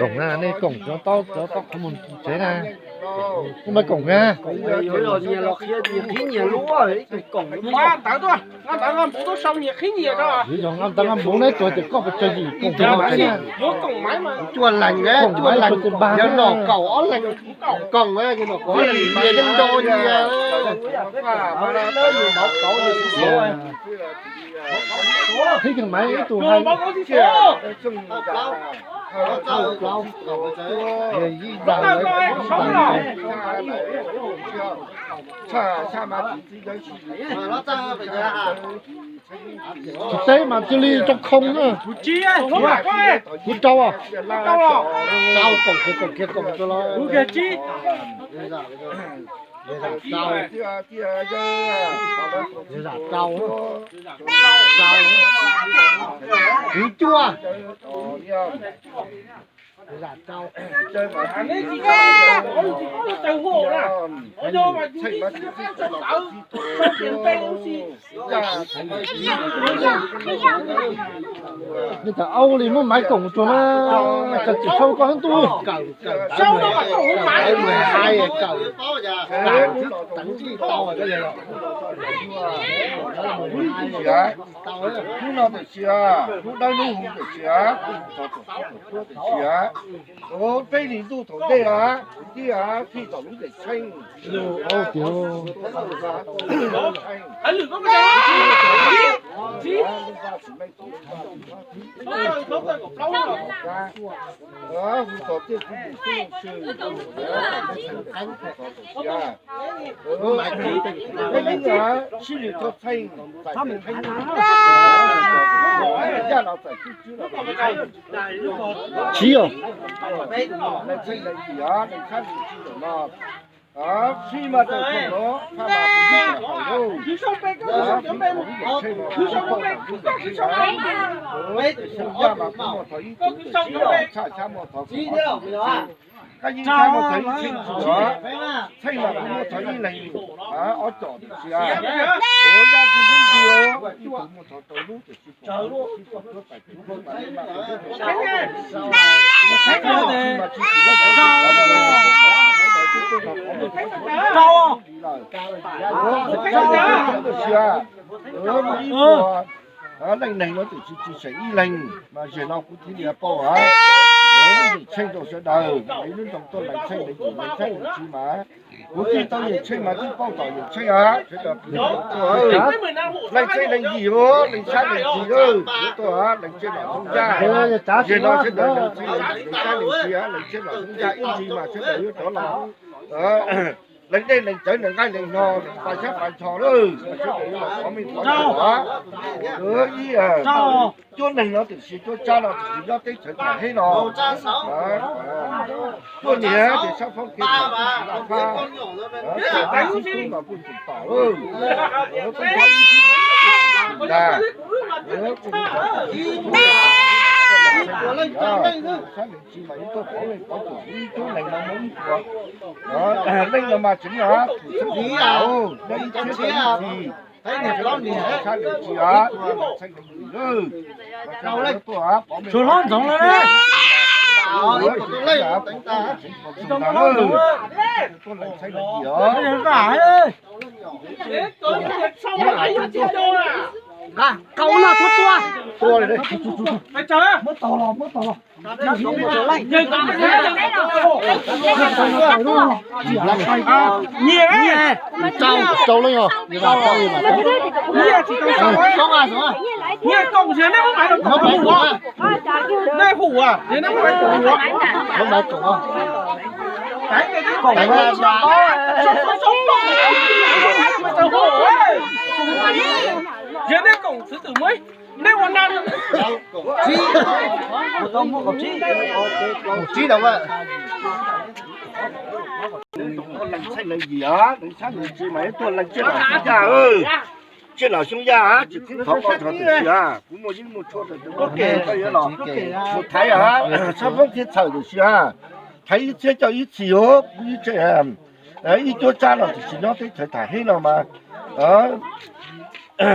Koom na, nej koom cov tau, cov tau qhov mus tsev na. Kuj mas koom na. Nyias los qhia nyias qhib nyias lub, ib tug koom. Nqa ntawv tuaj, nqa ntawv nqa npuv tuaj sau nyias qhib nyias rau. Yus yog nqa ntawv nqa npuv na, tsuas tias koj puas tsawg yim koom. Yuav koom maiv mas. Cua leeg na, cua leeg, yog nom kaum ob leeg koom, yog nom kaum ob leeg nyias yeej nco nyias. Qhib kiag maiv ib tug hais. Tsis teb mas cia li rau khoo na. Kuv rau, rau koom kiag koom kiag koom rau los. Zam rau, zam rau, kwv cuaj, zam rau. Nej cov aub li muab maiv koom tsuag na, cov tsis tshua koj hab ntuj. Kawm, kawm, kawm, kawm, kawm, tau. Hnub no tam sim, hnub dawb hnub huv tam sim, kuv hu txog tuam tub tuam cuab tam sim, peb hlis ntuj thaum ntej, kwv tij, fij tom lub ntees tsheej. Hu txog tiaj kwv yim xib hwb, sib nws txog txheej, txais txheej, yaj los txais tswb, tswb los txais yaj. Tsis yog, leej txheej leej yim, leej txhab leej txhij ntawm no, fij mas tawm txog no, phaj mas kuv tsis tawm hauv lauj. Fij thaum lub ntees tsheej no, fij thaum lub ntees tsheej no, yaj mas kuv muaj thov ib tug tam sim, tshaj xyab muaj thov kuv ob tug tam sim. Kab yeeb xyab muaj thov ib txheej tsis yog, txheej mas kuv muaj thov ib leeg, ob com tam sim. Ua yaj txwv yeeb txwv, ib tug muaj thov rau lub tam sim, pom lub tam sim, pom lub tam sim, pom lub tam sim. Ua tsis mas tsis tsis lawm, ua tsis mas tsis tsis lawm. Ua tsis mas tsis tsis lawm. Ua ib puas leej neeg no tam sim tsis seem ib leeg, mas zaum no kuv thiaj li paub hais lub ntees tsheej rau sawv daws, ib lub nroog tuaj lees tsheej lees yim lees txhab lees txhij mas kuv twb tau yeem tsheej mas twb paub tom yeem tsheej hab, sawv daws pw tuaj, lees tsheej lees yim, lees txhab lees txhij, tuaj lees tsheej los Hmoob Yaj. Zaum no sawv daws lees tsheej lees yim lees txhab lees txhij, lees tsheej los Hmoob Yaj ib ntsis mas sawv daws yuav rov los lees dej lees cawv lees nqaij lees no, lees pa xyab pa ncho lawm, sawv daws yuav los pov meej pov tsum hab. Ib cuab neeg no tam sim, cuab tsab no tam sim nyob teb chaws Thaib Heb no, cuab niam ces sab foob kev tham, sib tub mas kuj tseem tom lawm, tub nrab ib tug tub tseem tom ntag, tub tseem tom ib tug, sab leej txhij mas yuav tuaj pov meej pov tsum ib cuab neeg no muaj ib puas leej no mas tseem yog thum xeeb thum ntawd, nyob ib txhiab rau ib txhis, sab leej txhij hab, leej txheej leej yim lawm, mas sawv daws yuav tuaj pov meej pov tsum ib cuab neeg no mas tseem pom txog ntag lawm, tuaj lees txheej lees yim os. Nqa, nqa ua no tuaj tua. Tua li. Muab tau los, muab tau los. Nyiam, nyiam, rau, rau leej os. Nyiam tsis tau, nyiam koom ces nej muab maiv rau koom, nej hum ces nej muab maiv koom, muab maiv koom. Ces nej koom xwv twm muab nej ua na. Leej txheej leej yim, leej txhab leej txhij mas ib tuaj leej tsiaj los Xyoob Yaj, tsiaj los Xyoob Yaj, tsis khwb thov koj txog tam sim, kuv muaj yeeb muaj tshuaj rau tus koj kev koj yuav los mus thaiv, sab foob thiaj txhawm tam sim, thaiv ib txhiab coj ib txhis os, kuv ib tsev ib cuab tsab no tam sim nyob teb chaws Thaib Heb no mas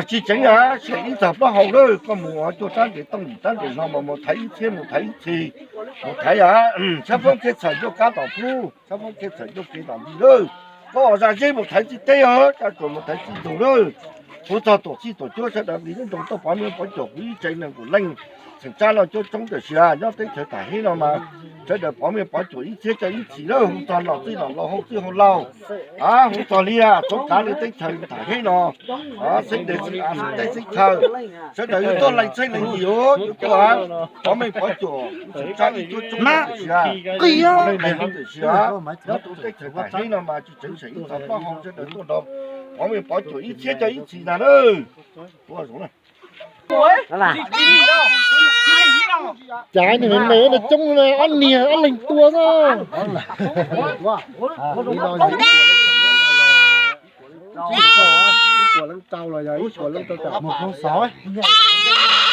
tsis tseev, seem ib txog plaub hau lawm, koj mus cuaj rab nres tooj yim rab nres hlo mas mus thaiv ib txhiab mus thaiv ib txhis, mus thaiv, sab foob thiaj txhawm ncauj kab tom qub, sab foob thiaj txhawm ncauj kev tom ntej lawm. Koj zaj zeb mus thaiv txij teb os, tsuas mus thaiv txij ntug lawm. Hu txog tuam txhij tuam cuab sawv daws nqis lub nroog tuaj pov meej pov cuam, kuv ib tsev nees nkaum leej, tseem tsab no cuab tsoob tam sim nyob teb chaws Thaib Heb no mas sawv daws pov meej pov cuam ib txhiab coj ib txhis lawm, hu txog nom txij nom laus hauj txwj hauj laus, hu txog li txhua kav li teb chaws Thaib Heb no, xeeb dev xeeb av xeeb teb xeeb chaw, sawv daws yuav tuaj leej txheej leej yim os, yuav tuaj pov meej pov cuam, tseem tsab ib cuab tsoob tam sim, leej neeg tam sim nyob teb chaws Thaib Heb no mas tsis tseev seem ib txog plaub hau, sawv daws tuaj nrog pov meej pov cuam ib txhiab coj ib txhis ntag lawm. Cas nws me me coob ob niag ob leeg tua xwb. Tau los yog ib puas lub tau tam mus rau xov.